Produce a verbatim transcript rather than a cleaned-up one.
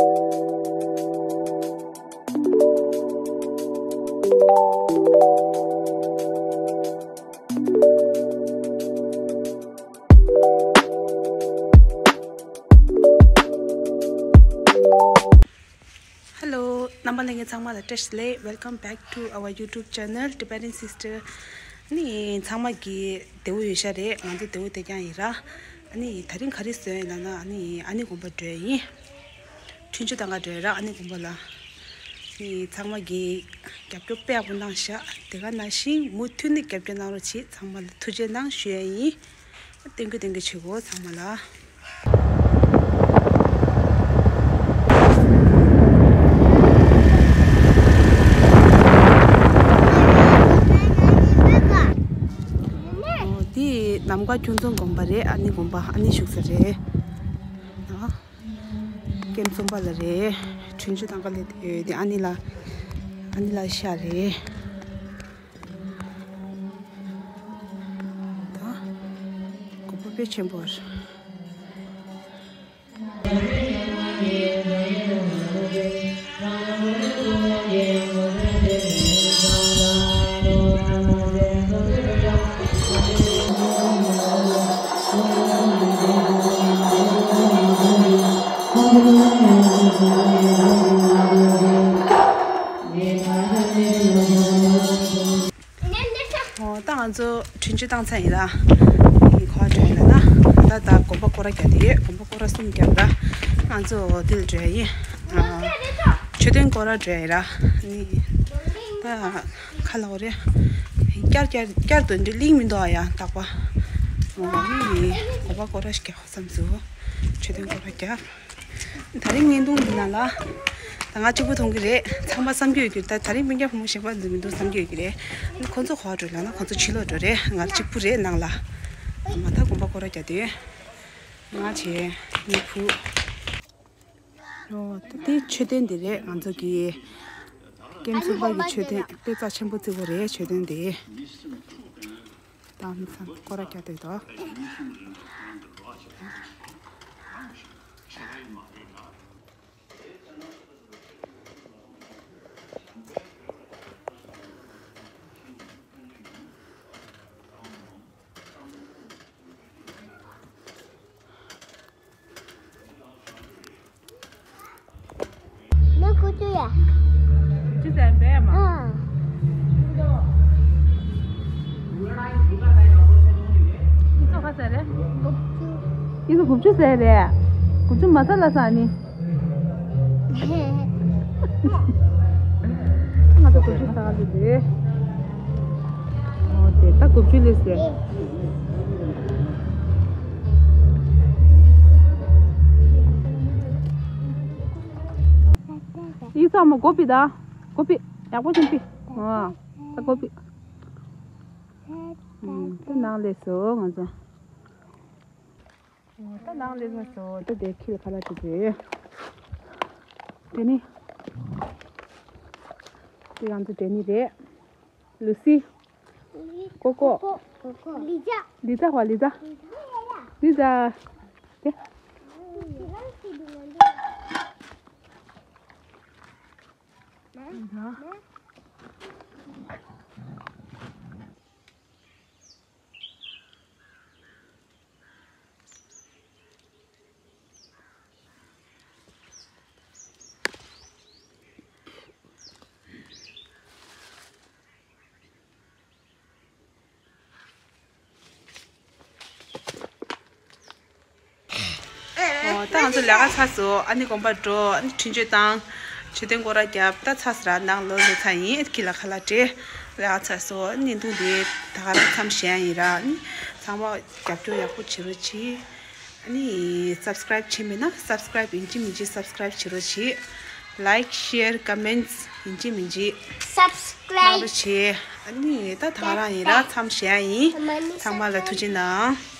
Hello, རྣམ་པ་ལྷན་རྒྱས་ཚང་མ་ལ་བཀྲ་ཤིས་བདེ་ལེགས། Welcome back to our YouTube channel, Tibetan Sister. ནི་ཚང་མ་གི་བདེ་པོ་ཡོད་ཤག་རེད། ང་ཚོ་བདེ་པོ་བདེ་རྐྱང་ཡིན་ར། ཨ་ནི་དེ་རིང་ག་རེ་བཟོས་ཡིན་ལབ་ན། ཨ་ནི་ཨ་ནེ་དགོན་པ་འགྲོ་ཡ་ཡིན། འཕྲིན་བཅོལ་གཏོང་ག་འགྲོ་ཡ་ར། ཨ་ནེ་དགོན་པ་ལ། ནི་ཚང་མ་གི་རྒྱབ་སྐྱོར་དཔེ་ཡག་པོ་གནང་ཤག་དེ་ག་ནང་བཞིན་མུ་མཐུད་ནས་རྒྱབ་སྐྱོར་གནང་རོགས་བྱེད། ཚང་མ་ལ་ཐུགས་རྗེ་གནང་ཞུ་ཡ་ཡིན། སྟོན་གི་སྟོན་གི་བྱེད་གོ་ཚང་མ་ལ། འོ་འདི་ནམ་མཁའ་ཁྱུང་རྫོང་དགོན་པ་རེད། ཨ་ནེ་དགོན་པ། ཨ་ནེ་བཞུགས་ས་རེད། ཨ། ཀེམ་ཚོང་པ་ལ་རེད། འཕྲིན་བཅོལ་གཏོང་ག་སླེབས་ཡོད་དེ། ཨ་ནེ་ལ། ཨ་ནེ་ལ་ཤ་རེད། ད་དགོན་པ་དཔེ་ཆེན་པོ་རེད། འོ་ད་ང་ཚོ་འཕྲིན་བཅོལ་བཏང་ཚར་ཡིན་ལ། འདི་ག་པར་འགྲོ་ཡ་ཡིན་ལབ་ན། ད་ད་དགོན་པ་སྐོར་ར་རྒྱག་གི་ཡོད། དགོན་པ་སྐོར་ར་གསུམ་བརྒྱབ་ར། ང་ཚོ་འདི་ལ་འགྲོ་ཡ་ཡིན། ཨ། མཆོད་རྟེན་སྐོར་ར་འགྲོ་ཡ་ཡིན་ར། ནི་ད་ག་ལབ་དགོས་རེད། བསྐྱར་བསྐྱར་བསྐྱར་དུ་འདི་གླིང་མི་འདུག་ཨ། ཡ་རྟག་པར། འོ་ནི་དགོན་པ་སྐོར་ར་ཞིག་རྒྱག་བསམ་སོང་། མཆོད་རྟེན་སྐོར་ར་རྒྱག་ད་རིང་བརྙན་ཐུང་འདི་ནང་ལ་ད་ང་གཅིག་པུ་མཐོང་གི་རེད། ཚང་མ་བསམ་གྱི་ཡོད་ཀྱི་རེད། ད་ད་རིང་སྤུན་ཀྱག་བུ་མོ་གཞན་པ་འཛུལ་མི་འདུག་བསམ་གྱི་ཡོད་ཀྱི་རེད། ཁོང་ཚོ་ག་པར་འགྲོ་ལབ་ན། ཁོང་ཚོ་ཕྱི་ལོགས་འགྲོ་རེད། ང་གཅིག་པུ་རེད་ནང་ལ། མ་ད་དགོན་པ་སྐོར་ར་རྒྱག་དུས་ང་བྱས་ནི་བུ། ཨོ་ད་དེ་མཆོད་རྟེན་འདི་རེད། ང་ཚོ་གི་ཀེམ་ཚོང་པ་གི་མཆོད་རྟེན། དཔེ་རྩ་ཆེན་པོ་བརྩི་བོ་རེད་མཆོད་རྟེན་འདི། ད་མི་ཚང་སྐོར་ར་རྒྱག་དུས་དོ། ནི་ཀུ་ཅུ་ཡ། ཅི་ཟེར་བས་མ། ཨ། ཨི་ཚོ་ག་ཟེར་རེད། ཨི་ཚོ་དགུ་བཅུ་ཟེར་རེད། དགུ་བཅུ་མ་ཟ་ལ་ས་ནི། ང་ཚོ་དགུ་བཅུ་ཟ་ག་ལུས་རེད། ཨོ་དེ་ད་དགུ་བཅུ་ལས་ཟེར། ཡིག་ཚང་མ་གོ་པི་ད། གོ་པི་ཡག་པོ་ཅིག་པི། ཨ། ད་གོ་པི། ཨུམ། དེ་ནང་ལས་སོ་ང་ཚོ། ད་ནང་ལས་སོ་སོ་ད་དེ་ཁྱི་ལ་ཁ་ལག་ཅིག་རེད། དེ་ནི། དེ་ང་ཚོ་དེ་ནི་རེད། ལུ་སི། ཀོ་ཀོ། ལི་ཛ། ལི་ཛ་ཧོ་ལི་ཛ། ལི་ཛ། དེ། ལི་ཛ། ཨོ། ད་ང་ཚོ་ལས་ཀ་ཚར་སོང་། ཨ་ནི་དགོན་པ་འགྲོ། ཨ་ནི་འཕྲིན་བཅོལ་བཏང་། མཆོད་རྟེན་སྐོར་ར་བརྒྱབ། ད་ཚར་སོང་ར། ནང་ལོགས་ལ་ཚར་ཡིན། ཁྱི་ལ་ཁ་ལག་སྤྲད། ལས་ཀ་ཚར་སོང་། ཨ་ནི་བརྙན་ཐུང་འདི་ད་ག་རང་མཚམས་བཞག་ཡིན་ར། ཨ་ནི་ཚང་མ་རྒྱབ་སྐྱོར་ཡག་པོ་བྱེད་རོགས་གྱིས། ཨ་ནི་སབ་སི་ཀ་རེབ་བྱས་མེད་ན་སབ་སི་ཀ་རེབ་ཡིན་གཅིག་མིན་གཅིག་སབ་སི་ཀ་རེབ་བྱེད་རོགས་གྱིས། ལའིཀ་ཤེར་ཀོ་མེན་ཊི་ཡིན་གཅིག་མིན་གཅིག་སབ་སི་ཀ་རེབ་གནང་རོགས་བྱེད། ཨ་ནི་ད་ད་ག་རང་ཡིན་ར། མཚམས་བཞག་ཡིན། ཚང་མ་ལ་ཐུགས་རྗེ་གནང་།